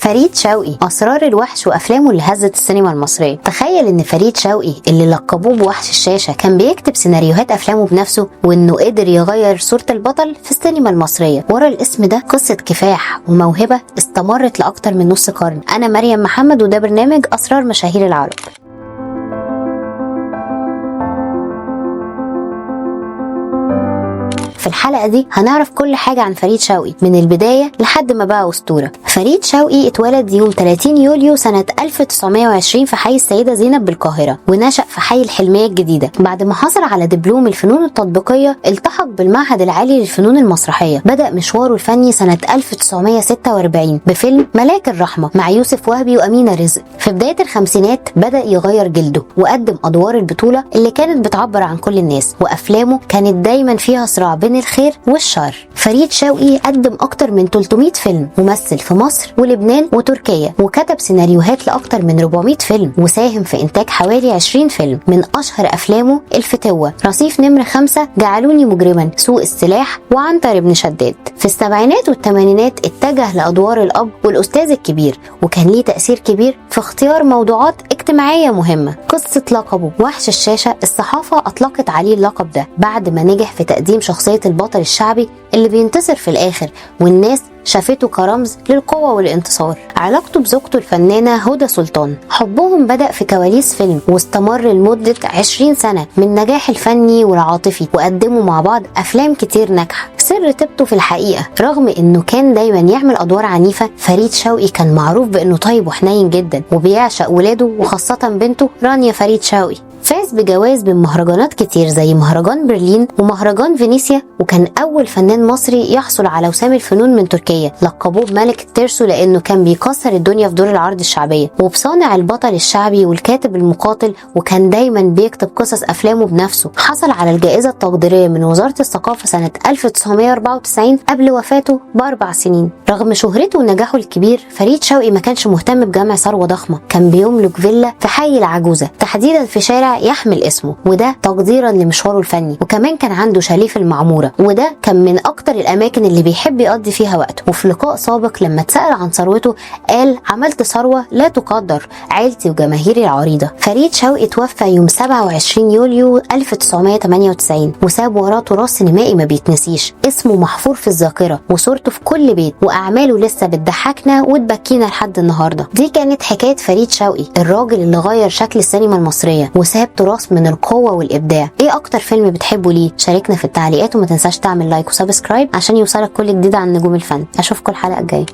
فريد شوقي، أسرار الوحش وأفلامه اللي هزت السينما المصرية. تخيل إن فريد شوقي اللي لقبوه بوحش الشاشة كان بيكتب سيناريوهات أفلامه بنفسه، وإنه قدر يغير صورة البطل في السينما المصرية. ورا الاسم ده قصة كفاح وموهبة استمرت لأكتر من نص قرن. أنا مريم محمد، وده برنامج أسرار مشاهير العرب. في الحلقة دي هنعرف كل حاجة عن فريد شوقي من البداية لحد ما بقى أسطورة. فريد شوقي اتولد يوم 30 يوليو سنة 1920 في حي السيدة زينب بالقاهرة، ونشأ في حي الحلمية الجديدة. بعد ما حصل على دبلوم الفنون التطبيقية التحق بالمعهد العالي للفنون المسرحية. بدأ مشواره الفني سنة 1946 بفيلم ملاك الرحمة مع يوسف وهبي وأمينة رزق. في بداية الخمسينات بدأ يغير جلده وقدم أدوار البطولة اللي كانت بتعبر عن كل الناس، وأفلامه كانت دايما فيها صراع بين الخير والشر. فريد شوقي قدم أكتر من 300 فيلم، ومثل في مصر ولبنان وتركيا، وكتب سيناريوهات لأكتر من 400 فيلم، وساهم في إنتاج حوالي 20 فيلم. من أشهر أفلامه الفتوة، رصيف نمر 5، جعلوني مجرما، سوق السلاح، وعنتر بن شداد. في السبعينات والثمانينات اتجه لأدوار الأب والأستاذ الكبير، وكان ليه تأثير كبير في اختيار موضوعات اجتماعية مهمة. قصة لقبه وحش الشاشة، الصحافة أطلقت عليه اللقب ده بعد ما نجح في تقديم شخصية البطل الشعبي اللي بينتصر في الآخر، والناس شافته كرمز للقوة والانتصار. علاقته بزوجته الفنانة هدى سلطان، حبهم بدأ في كواليس فيلم واستمر لمدة 20 سنة من نجاح الفني والعاطفي، وقدموا مع بعض أفلام كتير ناجحة. سر طيبته في الحقيقة، رغم انه كان دايما يعمل أدوار عنيفة، فريد شوقي كان معروف بانه طيب وحنين جدا، وبيعشق ولاده وخاصة بنته رانيا فريد شوقي. فاز بجوائز من مهرجانات كتير زي مهرجان برلين ومهرجان فينيسيا، وكان أول فنان مصري يحصل على وسام الفنون من تركيا. لقبوه بملك الترسو لأنه كان بيكسر الدنيا في دور العرض الشعبية، وبصانع البطل الشعبي والكاتب المقاتل، وكان دايما بيكتب قصص أفلامه بنفسه. حصل على الجائزة التقديرية من وزارة الثقافة سنة 1994 قبل وفاته ب4 سنين. رغم شهرته ونجاحه الكبير، فريد شوقي ما كانش مهتم بجمع ثروة ضخمة. كان بيملك فيلا في حي العجوزة، تحديدا في شارع يحمل اسمه، وده تقديرا لمشواره الفني. وكمان كان عنده شاليه في المعمورة، وده كان من اكتر الاماكن اللي بيحب يقضي فيها وقته. وفي لقاء سابق لما اتسأل عن ثروته قال: عملت ثروة لا تقدر، عيلتي وجماهيري العريضة. فريد شوقي توفى يوم 27 يوليو 1998، وساب وراه تراث سينمائي ما بيتنسيش، اسمه محفور في الذاكرة وصورته في كل بيت، واعماله لسه بتضحكنا وتبكينا لحد النهارده. دي كانت حكاية فريد شوقي، الراجل اللي غير شكل السينما المصرية وساب تراث من القوة والإبداع. ايه اكتر فيلم بتحبه ليه؟ شاركنا في التعليقات، وما تنساش تعمل like و subscribe عشان يوصلك كل جديد عن نجوم الفن. اشوفكم الحلقة الجاية.